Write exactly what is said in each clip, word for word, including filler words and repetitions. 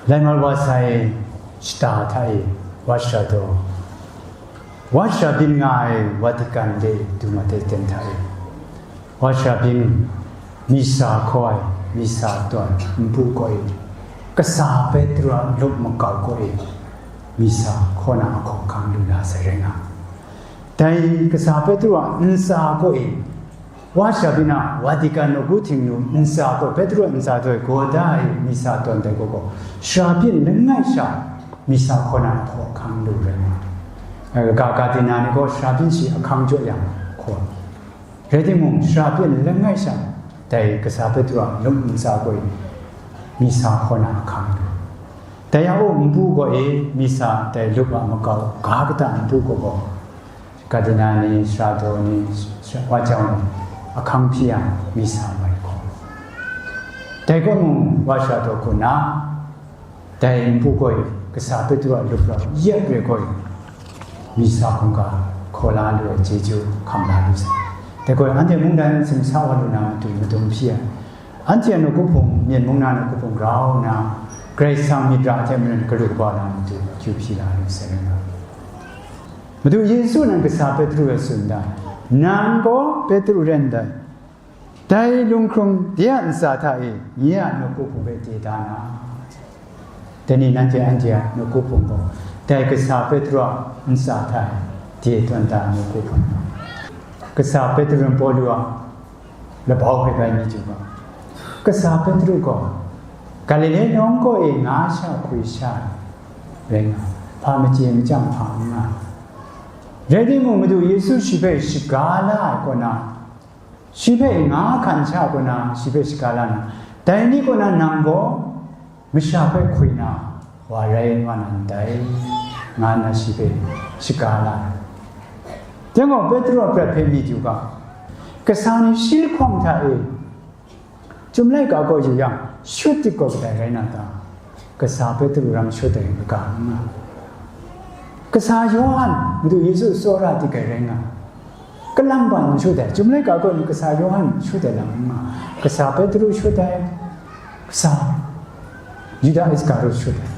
Laima wa sai shata hta e, wa shara daw, wa shara byin nga ai Vatican de duma de ten hta e, wa shara byin misa hkaw ai, misa tawn npu kaw e, kasa Petru a lup makau kaw e, misa hkaw na ahkaw ahkang lu la sai rai nga. Dai kasa Petru a ntsa kaw e, wa shara byin a Vatican nawku htingnu ntsa kaw, Petru a ntsa tawn gaw da ai misa tawn dai gaw gaw, shara byin langai sha misa hkaw na ahkaw ahkang lu rai nga. Ga ga dina ni gaw shara byin shi ahkang jaw yang hkaw. Rai timung, shara byin langai sha dai kasa Petru a lup ntsa kaw e misa hkaw na ahkang lu. Dai a u npu kaw e misa dai lup a makau ga kata npu kaw gaw, Cardinal ni, shara daw ni, wa jau ni, ahkang hpyi yang misa mai hkaw. Dai kaw mung wa shara daw hku nna, dai npu gaw kasa Petru a lup rau yep re gaw, misa hkungga hkaw la lu ai chyeju hkam la lu sai. Dai gaw anhte mungdan simsa wa lu na matu madung hpyi ai. Anhte a nawku hpung, myen mung na nawku hpung grau nna, Karai Kasang myit ra hte maren galu kaba na matu akyu hpyi la lu sai rai nga. Madu Yesu nan kasa Petru hpe tsun da, nang gaw Petru ren dai. Dai lunghkrung de a ntsa hta e nye a nawku hpung hpe de da na, dai ni nanhte anhte a nawku hpung gaw dai kasa Petru a ntsa hta e de tawn da ai nawku hpung. Kasa Petru ran Pawlu a labau hpe bai mi tu ga, kasa Petru gaw Galile nawng kaw e nga sha hkwi sha ai rai nga, hpa machye machyang hpa n nga. Rai timung, Madu Yesu shi hpe shaga la ai kaw na, shi hpe nga hkan sha kaw na, shi hpe shaga la na, dai ni kaw na nang gaw masha hpe hkwi na wa rai wa na ndai, nga nna shi hpe shaga la ai. Dai gaw Petru a prat hpe myit yu ga, kasa ni shi lahkawng hta e, Chyum laika gaw yu yang, shut tit gaw kadai rai na ta? Kasa Petru ram shut ai kaga n nga. Kasa Yawhan, Madu Yesu tsawra tit ai rai nga. Kalang ban n shut ai, Chyum laika gaw kasa Yawhan shut ai lam n nga. Kasa Petru shut ai, kasa Yuda Iskariot shut ai.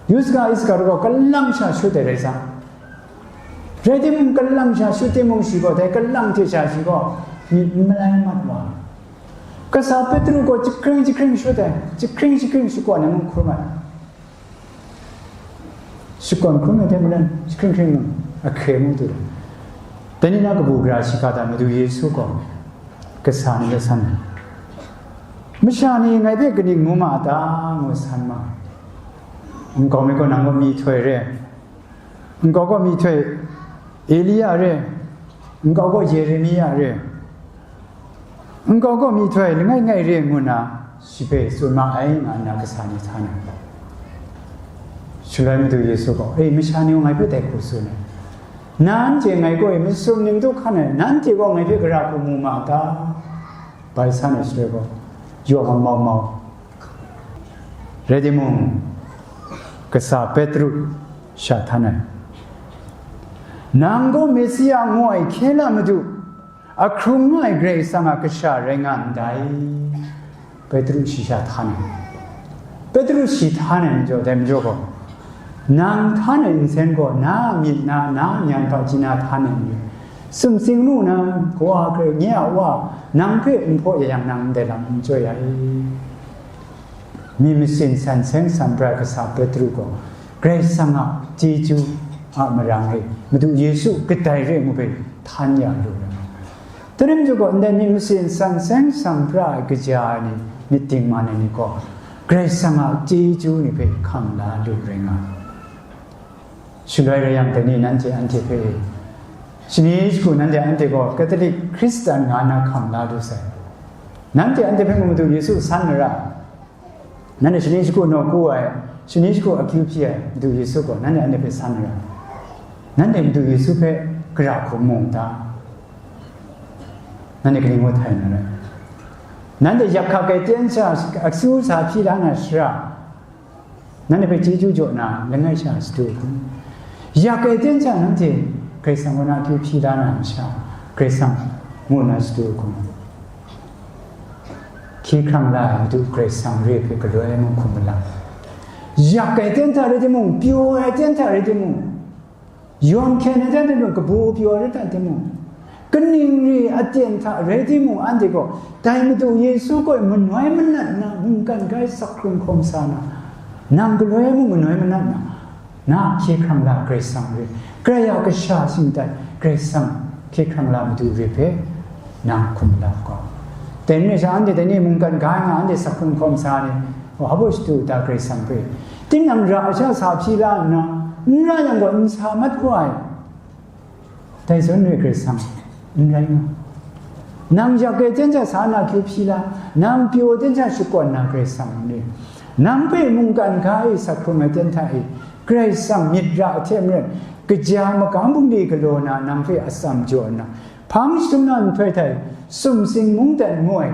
Yuda Iskariot gaw kalang sha shut ai rai sa. Rai timung, kalang sha shut timung shi gaw, dai kalang hte sha shi gaw, myit n malai mat wa. Kasa Petru gaw jahkring jahkring shut ai, jahkring jahkring shakawn ai mung hkrum ai. Shakawn hkrum ai hte maren, jahkring hkring mung, ahkre mung tu ai. Dai ni na kabu gara shi hkra ta Madu Yesu gaw kasa ni hpe san ai. Masha ni ngai hpe kaning ngu ma a ta? Ngu san ma. Nkau mi gaw nang gaw myihtoi re, nkau gaw myihtoi Elia re, nkau gaw Yeremia re, nkau gaw myihtoi langai ngai re ngu nna shi hpe tsun ma ai, nga nna kasa ni htan ai. Shaloi Madu Yesu gaw, "E, masha ni ngai hpe dai hku tsun ai. Nanhte ngai kaw e masum ni madu hkan ai, nanhte gaw ngai hpe gara hku mu ma a ta?" Bai san ai shaloi gaw, yaw hkam mau mau. Rai timung, kasa Petru sha htan ai. "Nang gaw Mesia ngu ai hkye la Madu, ahkrung nga ai Karai Kasang a Kasha rai nga ndai." Petru shi sha htan ai. Petru shi htan ai majaw, dai majaw gaw, "Nang htan ai nsen gaw na a myit na, na a nyan hpa chyi na htan ai n rai. Sumsing lu na, Kawa Karai, nye a Wa, nang hpe n hpaw ya yang, nang ndai lam n chyoi ai." Myit masin san seng san pra ai kasa Petru gaw, Karai Kasang a chyeju a marang e Madu Yesu kadai re ngu hpe htan ya lu ai. Dai rai majaw gaw, ndai myit masin san seng san pra ai kaja ai ni, myit dingman ai ni gaw, Karai Kasang a chyeju ni hpe hkam la lu rai nga ai. Shaloi rai yang, dai ni nanhte anhte hpe, shani shagu nanhte anhte gaw Catholic Hkristan nga na hkam la lu sai. Nanhte anhte hpe mung Madu Yesu san na ra, nanhte shani shagu nawku ai, shani shagu akyu hpyi ai Madu Yesu gaw nanhte anhte hpe san na ra, nanhte Madu Yesu hpe gara hku mu n ta? Nanhte kaning ngu htai na rai? Nanhte yak hkak ai ten sha akyu sa hpyi la na shara, nanhte hpe chyeju jaw na langai sha shadu hkrum. Yak ai ten sha nanhte Karai Kasang kaw na akyu hpyi la na masha, Karai Kasang ngu na shadu hkrum. Hkye hkrang la ai Madu Karai Kasang re hpe galoi ai mung hkum malang. Yak ai ten hta rai timung, pyaw ai ten hta rai timung, yawn hkyen ai ten hta timung, kabu pyaw ai ten hta timung, kaning re aten hta rai timung, anhte gaw dai Madu Yesu gaw manoi manat na, mungkan ga ai sak hkrung hkawm sa na, nang galoi mung manoi manat na, na hkye hkrang la Karai Kasang re, Karai a kasha singdat Karai Kasang hkye hkrang la Madu re hpe nang hkum la gaw. Dai ni sha anhte dai ni mungkan ga ai nga anhte sak hkrung hkawm sa ni, wa hpa shadu da Karai Kasang hpe. Tinang ra sha sa hpyi la nna, n ra yang gaw n sa mat wa ai. Dai zawn re Karai Kasang n rai nga. Nang yak ai ten hta sa na kyu hpyi la, nang pyaw ai ten hta shakawn na Karai Kasang n re. Nang hpe mungkan ga e sak hkrung ai ten hta e, Karai Kasang myit ra ai hte maren, kaja magam bungli galaw na nang hpe atsam jaw nna, hpang jahtum na nhtoi hta e, sumsing mungdan ngu ai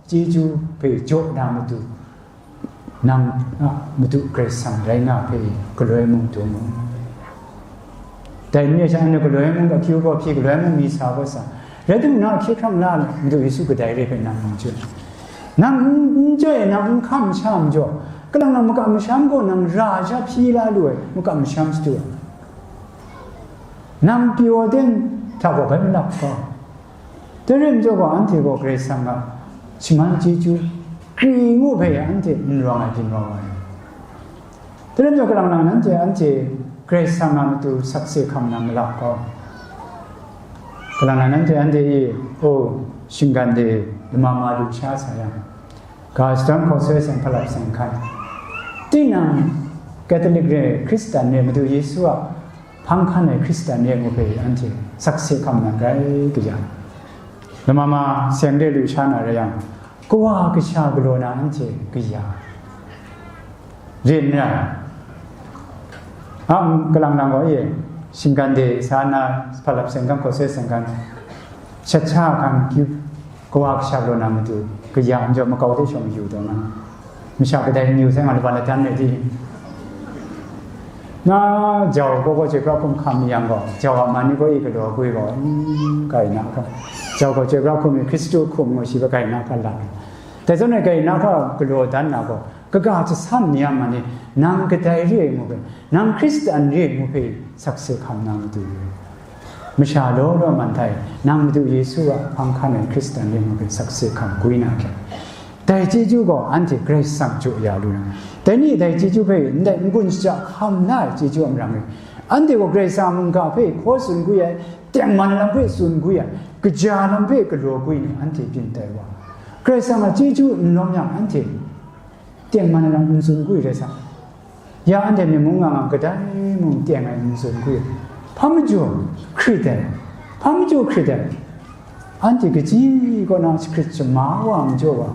chyeju hpe jaw na Madu, nang a Madu Karai Kasang rai nga hpe galoi mung dum u. Dai n re sha, anhte galoi mung akyu gaw hpyi, galoi mung mi sa gaw sa. Rai timung, na hkye hkrang la ai Madu Yesu kadai re hpe nang n chye. Nang n, n chye, nang n hkam sha majaw, kalang nang makam masham gaw nang ra sha hpyi la lu ai, makam masham shadu ai. Nang pyaw ai ten hta gaw bai malap gaw. Dai rai majaw gaw, anhte gaw Karai Kasang a shaman chyeju, kri ngu hpe anhte n rawng ai byin wa ai. Dai rai majaw, kalang nang nanhte, anhte Karai Kasang a matu sakse hkam nang malap gaw, kalang nang nanhte, anhte e, o, shinggan de lama ma lu sha sa yang, ga shadawn hkaw soi seng hpalap seng hkan, tinang Catholic re, Hkristan re, Madu Yesu a hpang hkan ai Hkristan re ngu hpe anhte sakse hkam nang rai kaya, lama ma seng de lu sha na rai yang, kawa kasha galaw na anhte kaya rin ra. A, kalang nang gaw e, shinggan de sa na, hpalap seng hkan, hkaw soi seng hkan, shat sha hkan, kawa kasha galaw na matu kaya, anjaw makau hte shawng yu taw nga. Masha kadai n yu sai nga, laba ladan rai di? Na jau gaw gaw chyoi pra hkum hkam mi yang gaw, jau a man ni gaw i galaw gwi gaw, mm, kai na hkra, jau gaw chyoi pra hkum mi Hkristu hkum ngu shi hpe kai na hkra la. Dai zawn e kai na hkra galaw dan na gaw, kaga jasan ni a man e, nang kadai re ai ngu hpe, nang Hkristan re ai ngu hpe sakse hkam na matu. Masha law law man hta e, nang Madu Yesu a hpang hkan ai Hkristan re ngu hpe sakse hkam gwi na hkra, dai chyeju gaw anhte Karai Kasang jaw ya lu na. Dai ni dai chyeju hpe ndai n-gun shaja hkam la ai chyeju a marang e, anhte gaw Karai Kasang a mungga hpe hkaw tsun gwi ai, tengman lam hpe tsun gwi ai, kaja lam hpe galaw gwi ni anhte byin tai wa. Karai Kasang a chyeju n lawm yang, anhte tengman lam n tsun gwi rai sa. Ya anhte myi mung nga nga kadai mung teng ai n tsun gwi. Hpa majaw hkrit ai, hpa majaw hkrit ai. Anhte kaji kaw na shakrit shama wa majaw wa,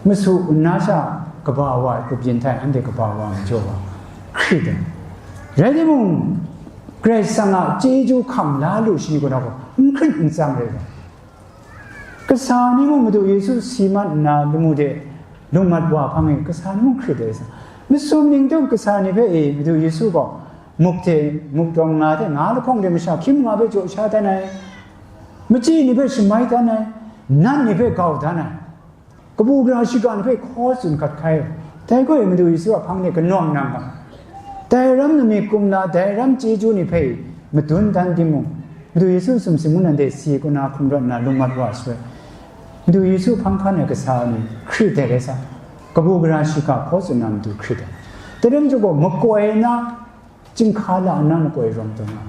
masu nna sha kaba wa ai grup yin hta e anhte kaba wa majaw wa, hkrit ai. Rai timung, Karai Kasang a chyeju hkam la lu shi ni kaw na gaw, n hkrit n tsang rai ga. Kasa ni mung Madu Yesu si mat nna lamu de lung mat wa hpang e, kasa ni mung hkrit ai sa. Masum ning tu kasa ni hpe e, Madu Yesu gaw muk hte, muk dawng nga hte nga lahkawng de masha hkying manga hpe jaw sha dan ai, machyi ni hpe shamai dan ai, nat ni hpe gau dan ai, kabu gara shiga ni hpe hkaw tsun hkat hkai ai. Dai gaw e Madu Yesu a hpang de kanawng nang ga, dai ram nami kumla, dai ram chyeju ni hpe madun dan timung, Madu Yesu sumsing mung nan de si kaw na hkum rawt nna lung mat wa shaloi, Madu Yesu hpang hkan ai kasa ni hkrit ai rai sa, kabu gara shiga hkaw tsun na matu hkrit ai. Dai rai majaw gaw, makoi na, chyinghka la nna makoi rawng taw nga.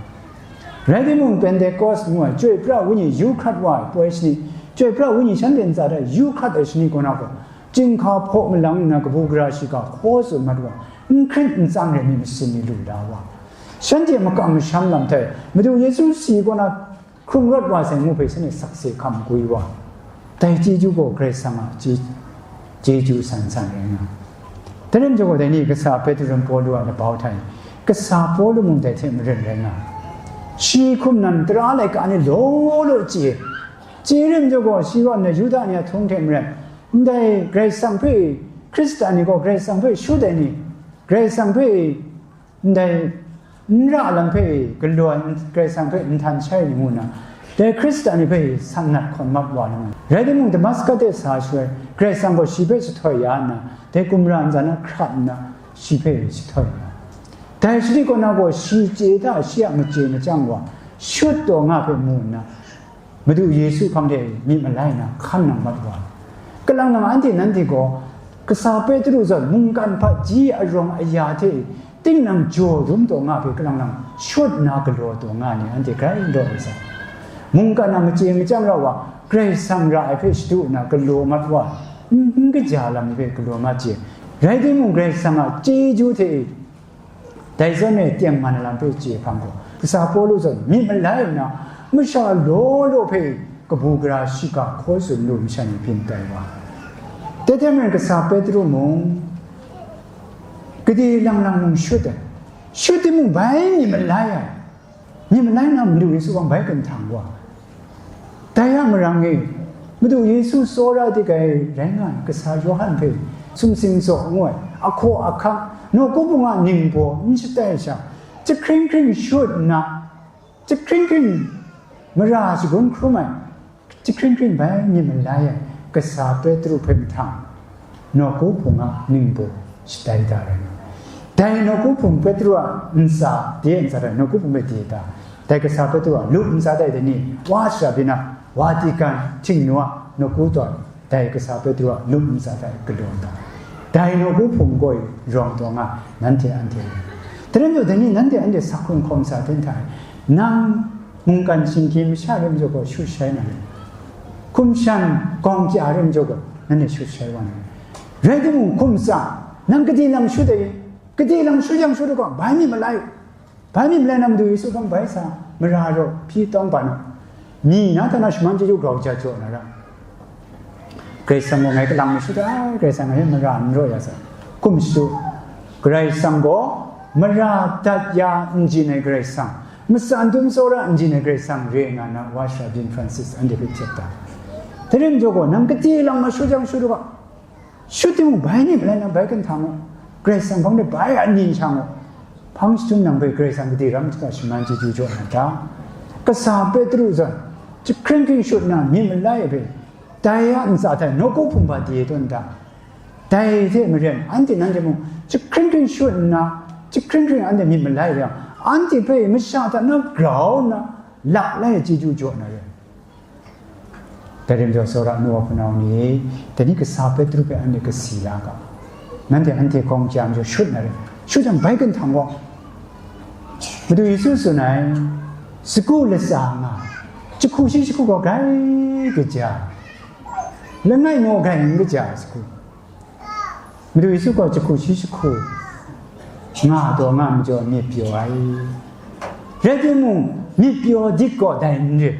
Rai timung, Pentekost ngu ai Chyoi Pra Wenyi yu hkrat wa ai poi shani, Chyoi Pra Wenyi shanhte ntsa hta yu hkrat ai shani kaw na gaw, chyinghka hpaw malang nna kabu gara shiga hkaw tsun mat wa, n hkrit n tsang rai mi masin ni lu la wa, shanhte makam masham lam hta e Madu Yesu si kaw na hkrung rawt wa sai ngu hpe shanhte sakse hkam gwi wa, dai chyeju gaw Karai Kasang a chye-, chyeju san san rai nga. Dai rai majaw gaw, dai ni kasa Petru Pawlu a labau hta e, kasa Pawlu mung dai hte maren rai nga. Shi hkum nan tara laika ni law law chye. Chye rai majaw gaw, shi gaw ndai Yuda ni a htung hte maren, ndai Karai Kasang hpe, Hkristan ni gaw Karai Kasang hpe shut ai ni, Karai Kasang hpe ndai n ra lam hpe galaw ai, Karai Kasang hpe nhtan shai ni ngu nna, dai Hkristan ni hpe sangnat hkawn map wa na. Rai timung, Damaskus de sa shaloi, Karai Kasang gaw shi hpe jahtoi ya nna, dai gumra ntsa na hkrat nna, shi hpe shahtoi ai. Dai shani kaw na gaw shi chye hta shi a machye machyang wa shut taw nga hpe mu nna, Madu Yesu hpang de myit malai na hkan nang mat wa ai. Kalang nang anhte nanhte gaw, kasa Petru zawn mungkan hpaji arawng aya hte tinang jaw dum taw nga hpe kalang nang shut nna galaw taw nga ni anhte grai rawt ai sa. Mungkan a machye machyang rau wa, Karai Kasang ra ai hpe shadu nna galaw mat wa, n, n kaja lam hpe galaw mat je. Rai timung, Karai Kasang a chyeju hte e, dai zawn e tengman ai lam hpe chye hpang gaw, kasa Pawlu zawn myit malai nna, masha law law hpe kabu gara shiga hkaw tsun lu masha ni byin tai wa. Dai hte maren kasa Petru mung, gade lang lang mung shut ai, shut timung bai myit malai ai. Myit malai na Madu Yesu hpang bai ginhtang wa. Dai a marang e, Madu Yesu tsawra dik ai rai nga ai kasa Yawhan hpe sumsing tsaw ngu ai, ahkaw ahkang, nawku hpung a ningbaw n shatai sha, jahkring hkring shut nna, jahkring hkring mara shagun hkrum ai, jahkring hkring bai myit malai ai kasa Petru hpe mahtang, nawku hpung a ningbaw shatai da ai. Dai nawku hpung Petru a ntsa de ntsa rai, nawku hpung hpe de da. Dai kasa Petru a lup ntsa dai dai ni, wa shara byin a, Vatican htingnu a nawku tawn, dai kasa Petru a lup ntsa dai galaw da. Dai nawku hpung gaw rawng taw nga, nanhte anhte. Dai rai nna, dai ni nanhte anhte sa hkun hkawm sa hten hta e, nang mungkan shinggyim masha rai majaw gaw shut shai na rai. Hkum shan gawng kya rai majaw gaw, nanhte shut shai wa na rai. Rai timung, hkum tsang, nang gade lang shut ai, gade lang shut yang shut u ga, bai myit malai. Bai myit malai na Madu Yesu hpang bai sa, mara raw, hpyi tawng ban u. Ni na hta na shaman chyeju grau jat jaw na ra. Karai Kasang gaw ngai kalang mi shut ai, Karai Kasang ngai mara n raw ya sa. Hkum shadu, Karai Kasang gaw mara dat ya n jin ai Karai Kasang, matsan dum tsawra n jin ai Karai Kasang re nga na, wa shara byin Francis anhte hpe htet da. Dai rai majaw gaw, nang gade lang ma shut yang shut u ga, shut timung, bai myit malai na bai ginhtang u, Karai Kasang hpang de bai a ning shang u. Hpang jahtum nang hpe Karai Kasang gade ram hta shaman chyeju jaw na ta? Kasa Petru zawn jahkring hkring shut nna myit malai ai hpe, dai a ntsa hta nawku hpung hpa de tawn ta? Dai hte maren, anhte nanhte mung jahkring hkring shut nna, jahkring hkring anhte myit malai yang, anhte hpe masha hta na grau nna lap lai ai chyeju jaw na rai. Dai rai majaw, tsawra nu wa hpunau ni, dai ni kasa Petru hpe anhte kasi la ga. Nanhte anhte gawng kya majaw shut na rai. Shut jang bai ginhtang gaw, Madu Yesu tsun ai, sagu latsa nga, jahku shi jahku gaw grai kaja, langai naw grai n kaja sagu. Madu Yesu gaw jahku shi jahku nga taw nga majaw myit pyaw ai. Rai timung, myit pyaw dik gaw dai n rit.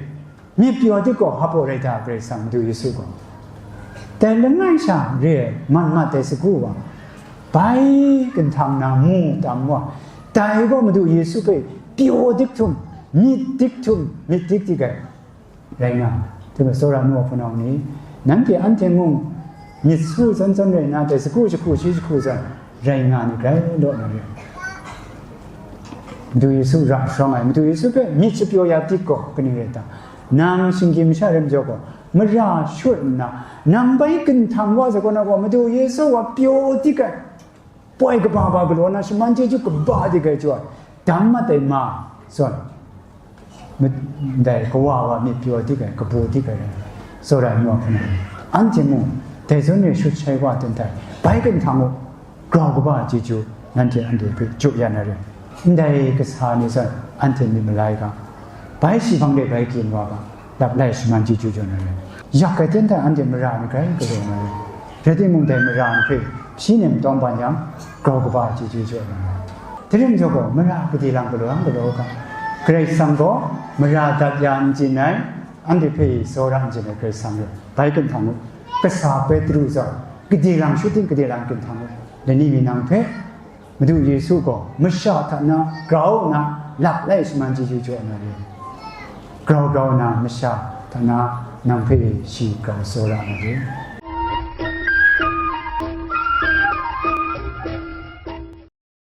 Myit pyaw dik gaw hpa rai da, Karai Kasang Madu Yesu gaw. Dai langai sha re ai mat mat ai sagu wa, bai ginhtang na mu tam wa, dai gaw Madu Yesu hpe pyaw dik htum, myit dik htum, myit dik dik ai rai nga. Dai majaw, tsawra nu wa hpunau ni, nanhte anhte mung myit su zawn zawn rai nna, dai sagu jahku shi jahku zawn rai nga ni grai law na rai. Madu Yesu ra sharawng ai, Madu Yesu hpe myit shapyaw ya dik gaw kaning rai ta? Nang shinggyim masha rai majaw gaw, mara shut nna, nang bai ginhtang wa sai kaw na gaw, Madu Yesu wa pyaw dik ai, poi kaba ba galaw na, shaman chyeju kaba dik ai chyawm, dam mat ai ma zawn, ma-, ndai kawa wa myit pyaw dik ai, kabu dik ai rai, tsawra ai nu wa hpunau ni, anhte mung dai zawn re shut shai wa ten tai, bai ginhtang u, grau kaba chyeju nanhte anhte hpe jaw ya na rai. Ndai kasa ni zawn anhte myit malai ga, bai shi hpang de bai kyin wa ga, lap lai shaman chyeju jaw na rai. Yak ai ten hta anhte mara ni grai galaw na rai. Rai timung, dai mara ni hpe hpyi nem tawng ban yang, grau kaba chyeju jaw na rai. Dai rai majaw gaw, mara gade lang galaw yang galaw ga, Karai Kasang gaw mara dat ya n jin ai, anhte hpe tsawra n jin ai Karai Kasang rai. Bai ginhtang u, kasa Petru zawn gade lang shut ting, gade lang ginhtang u. Lani mi nang hpe Madu Yesu gaw masha hta na grau nna lap lai shaman chyeju jaw na re. Grau grau nna masha hta na nang hpe shi grau tsawra na re.